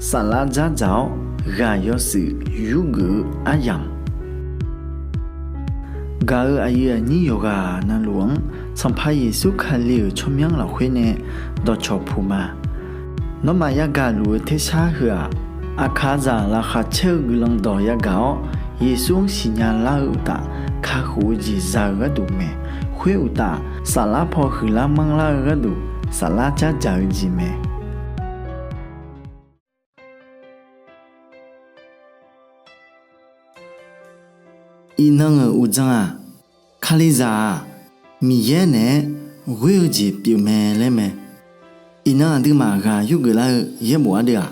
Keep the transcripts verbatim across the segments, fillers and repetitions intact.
Saflar dzardzaq-awr ghaq yawshuif yurgeuf-eu aryamq, gaq-euq aqyuif aqnyir yawqghaq navluf-anr Sanqpaq Yeqsur Kali-euq tsawrmyanr lafkhoer nae dawqcawq puq ma. Nawmaf yagaq luf-eu tersar heu-aq, aqkaqzaq laqkhaq caer-eu guiqlanq dawq yagaq-awr, Yeqsur-anr siqnya lar-eu uqtaf, kakhof-eu jeq za-eu gharduq mae. Khoer uqtaf, saflar paw huiqlar manrlar-eu gharduq, saflar dzardzaq-eu jeq mae. Iqnan-euq uqdzan-aq, Kalizaq-aq, Miqyaer naeq-aer ghoer-eu jeq pyeufmae laer mae. Iqnan aqduimaf ghaq yurgeuf lar-eu yaerbof ardeuv-aq,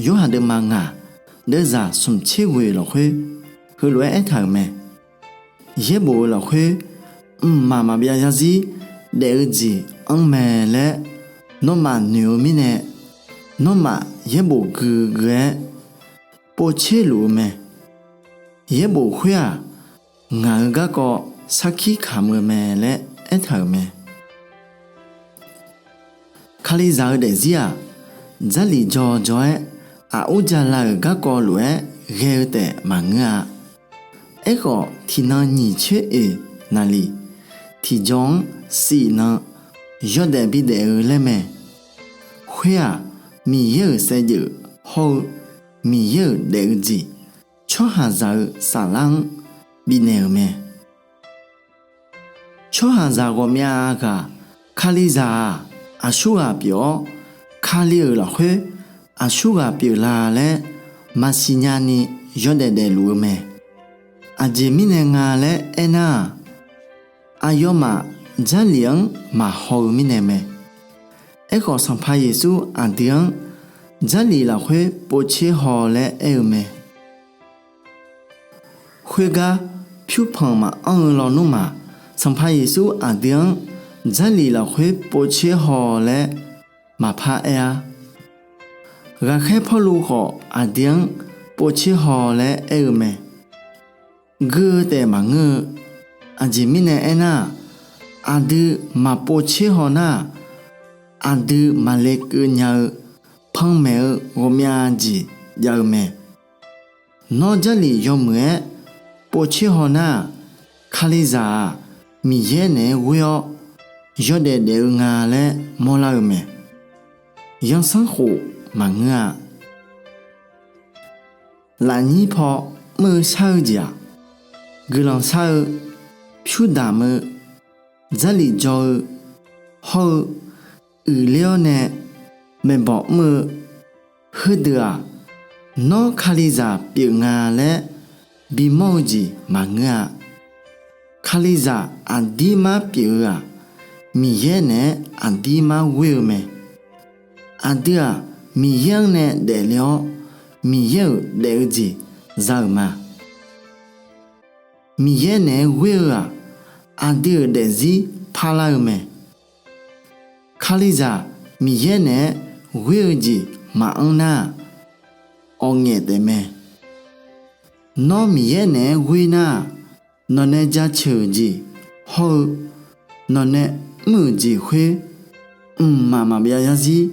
Yorhaq deuvma ngaq, deuvzaq smq tser ghoeq lafkhoer heulof-aer aertaq-euq mae. Yaerbof-eu lafkhoer mqmaq maqbyav yarzir daef-eu jeq anr mae laer nawmaf noeq-eu mirnae, nawmaf yaerbof guiqgeu-aer povtser luf-eu mae. Yaerbof khoer-aq, ngaq-euq garkawv sarkir kamq-eu mae laer aertaq-euq mae. Kalizaq-eu daefzir-aq, Jarlif dzaw dzaw-aer aqur jala-euq garkawv lof-aer ghae-eu taef maqngeur-a. Aerkhawf, tiqnan nyiq tser oeq naqliq tiqjaw-anr sifnan yawdaef bidaef-eu laer mae. Khoer-aq, Miqyaer-euq saevdzeuf hawr-eu Miqyaer-euq daef-eu jeq tsawrhaqzaq-eu saflar-anr bifnaeq-euq mae. Tsawrhaqzaq ghawqmyav ghaq Kalizaq-aq aqsurghaq pyeuf-awr, Kali-euq lafkhoer aqsurghaq pyeuflar laer maqsiq nyani yawdaef daefluf-eu mae. Aqjeq mirnae nga laer aernar-aq, aqyawfmaf Jarlif-anr maqhaw-eu mirnae mae. Aerkhawf, Sanqpaq Yeqsur aqdui-anr Jarlif lafkhoer povtser haw laer aer-eu mae. Khoergar, pyurpanq maqanr-eu lawnmr-aq, Sanqpaq Yeqsur aqdui-anr Jarlif lafkhoer povtser haw laer maqpar aer-ar. Ghaqkhaer Pawrluv khawf aqdui-anr povtser haw laer aer-eu mae. Gui-eu taef maqngeur-eu. Aqjeq mirnae aernar-aq, aqdui maqpov tser haw nar-aq, aqdui maqle keuv nya-eu panmaeq-eu ghawqmyav jeq jav-eu mae. Nawr Jarlif yawmuiq-aer pov tser haw nar-aq, Kalizaq-aq Miqyaer naeq-aer ghoer-awr yawdaef daef-eu nga laer mawrlar-eu mae. Yansanrkhof maqngeur-a. Lafnyir paw mr-eu shar-eu jeq-aq, guiqlanq shar-eu, pyur damq-eu, Jarlif dzaw-eu, hawr-eu, uiqler-awr nae maeqbawq mr-eu, heudeuq-aq, nawr Kalizaq pyeuf nga laer bimawr-eu jeq maqngeur-a. Kalizaq aqdirmar pyeuf-eu-aq, Miqyaer naeq-aer aqdirmar ghoer-eu mae. Aqdui-aq, Miqyaer-anr nae daefle-awr, Miqyaer-euq daef-eu jeq za-euq ma. Miqyaer naeq-aer ghoer-eu-aq, aqdui-euq daefzir parlar-eu mae. Kalizaq Miqyaer naeq-aer ghoer-eu jeq maqanr nar-aq, awqngaef taefmae. Nawr Miqyaer naeq-aer ghoer nar-aq, nawqnae jaceuq-euq jeq hawr-eu, nawqnae mr-euq jeq khoer mqmaq maqbyav yarzir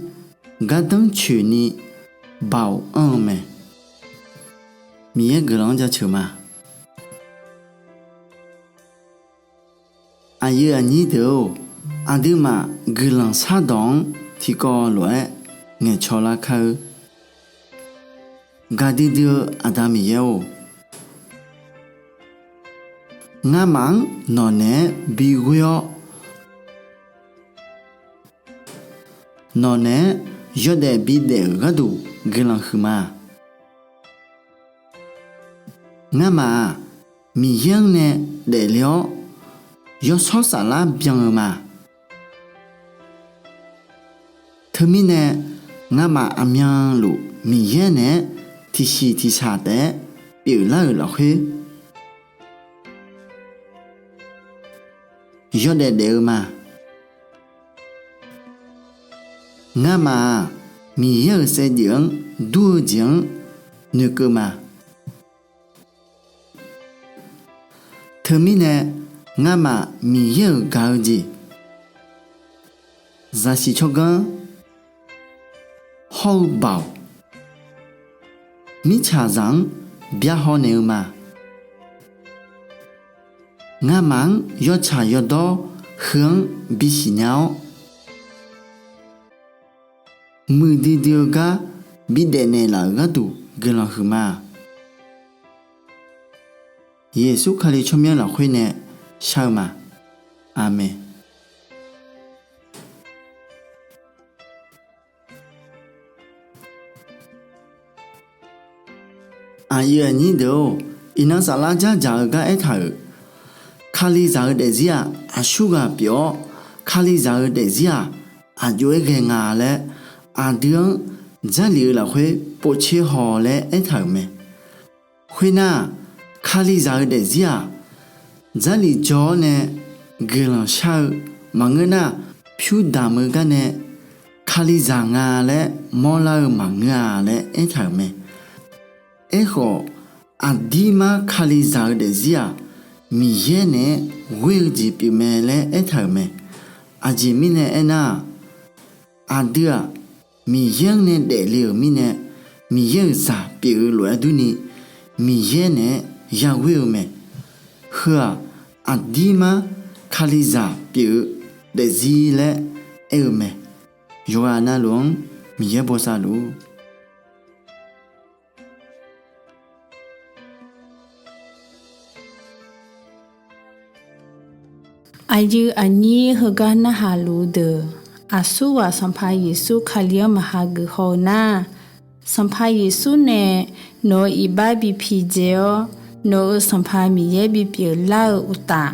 gardanr coeqni baoq anr-eu mae. Miqyaer guiqlanq-anr jaceuq ma. Aqyuif aqnyir deuq-or, aqduimaf guiqlanq shardawq-anr tiqkawv lof-aer ngaeqcaw lar kar-eu. Gaqdui dui-eu Aqda Miqyaer-or, ngamaf-anr nawqnaeq-aer bighoer-awr, nawqnaeq-aer yawdaef bidaef-euq gharduq guiqlanq huiqma. Ngamaf-aq, Miqyaer-anr nae daefle-awr, yawshawr saflar byan-eu ma. Teumirnae, ngamaf aqmyanluf Miqyaer naeq-aer tiqsiq tiqshaq taef-aer pyeuflar-euq lafkhoer yawdaef daef-eu ma. Ngamaf-aq, Miqyaer-euq saevdzeuf-anr dur-eu jeq-anr noeqkeuv ma. Teumirnae, ngamaf Miqyaer-euq gaq-eu jeq, zaqsiq tsawrganr, hawr-eu baoq, mirtsaqzaq-anr byaqhaw naeq-eu ma. Ngamaf-anr yawtsaq yawdawr heu-anr bisiq nya-awr, muiqdui dui-eu gar bidaef naeqlaf-euq gharduq guiqlanq huiqma. Yeqsur Kali tsawrmyanr lafkhoer nae shar-eu ma. Aqmeq. Aqyuif aqnyir deuq-or, iqnan saflar dzardzaq-eu gar aertaq-euq, Kalizaq-eu daefzir-aq aqsurghaq pyeuf-awr, Kalizaq-eu daefzir-aq aqjox-aer ghae nga laer, aqdui-anr Jarlif-eu lafkhoer povtser haw laer aertaq-euq mae. Khoernar-aq, Kalizaq-eu daefzir-aq, Jarlif dzaw-awr nae guiqlanq shar-eu maqngeur nar, pyur damq-eu gar nae Kalizaq nga laer mawrlar-eu maqngeur-a laer aertaq-euq mae. Aerkhawf, aqdirmar Kalizaq-eu daefzir-aq, Miqyaer naeq-aer ghoer-eu jeq pyeufmae laer aertaq-euq mae. Aqjeq mirnae aernar-aq, aqdui-aq, Miqyaer-anr nae daefle-euq mirnae, Miqyaer-euq zaq pyeuf-eu lof-aer durni, Miqyaer naeq-aer yaghoer-eu mae. Heu-aq, aqdirmar Kalizaq pyeuf-eu daefzir laer aer-eu mae. Yawqghaq navluf-anr Miqyaer bosav luf-ur. Aqyuif aqnyir heugar narhaq luf-eu deuq, aqsurghaq Sanqpaq Yeqsur Kali-anr maqha geuf haw-eu nar, Sanqpaq Yeqsur nae nawq-euq iqbax bi pidzae-awr, nawq-euq Sanqpaq Miqyaer bipyeuf lar-eu uqtaf,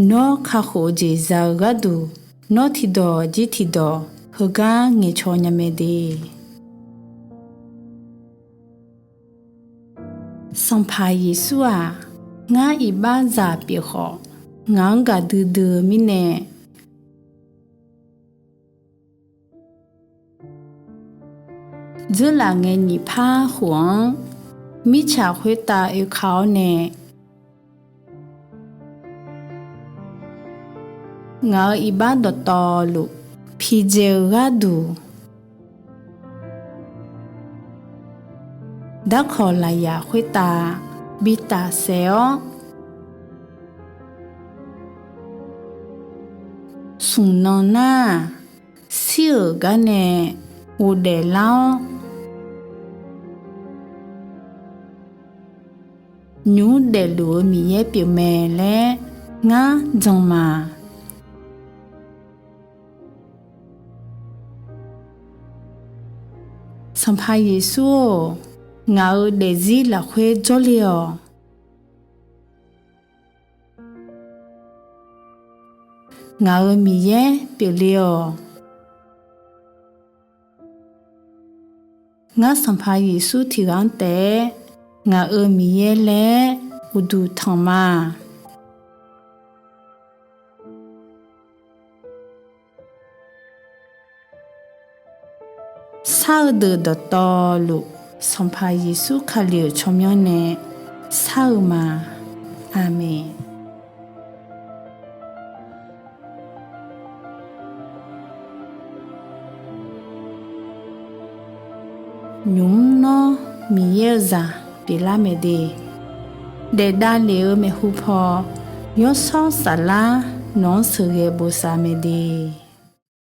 nawr kakhof-eu jeq za-eu gharduq, nawr tiqdawq jir tiqdawq heugar ngaeqcaw nya mae de. Sanqpaq Yeqsur-aq, ngar iqbaxzaq pyeuf khawf, ngaq-anr gaqdui dui-eu mirnae, dzeurlaf ngae nyiq par khof-anr mirtsaq khoertav oeka-awr nae, ngaq-euq iqbax dawqtawvluf pidzae-eu gharduq, darkawq lafyaq khoertav bi tafsaef-awr, smq nan nar-aq, shir-euq gar nae ghofdaef lar-awr, nymq mr daefluf-eu Miqyaer pyeufmae laer ngar jan ma. Sanqpaq Yeqsur-or, ngaq-euq daefzir lafkhoer jawrle-awq. Ngaq-euq Miqyaer pyeufle-awq. Ngar Sanqpaq Yeqsur tiqghaq-anr taef-aer ngaq-euq Miqyaer laer uqduq tanq ma. Shar-eu deuq dawqtawvluf, Sanqpaq Yeqsur Kali-euq tsawrmyanr nae shar-eu ma. Aqmeq. Nymq mr nawr Miqyaer-eu zaq pyeuflar mae de. Daef davlef-eu maeqhu paw, Yawshawr Saflar nawq-anr sheuqghae bosav mae de.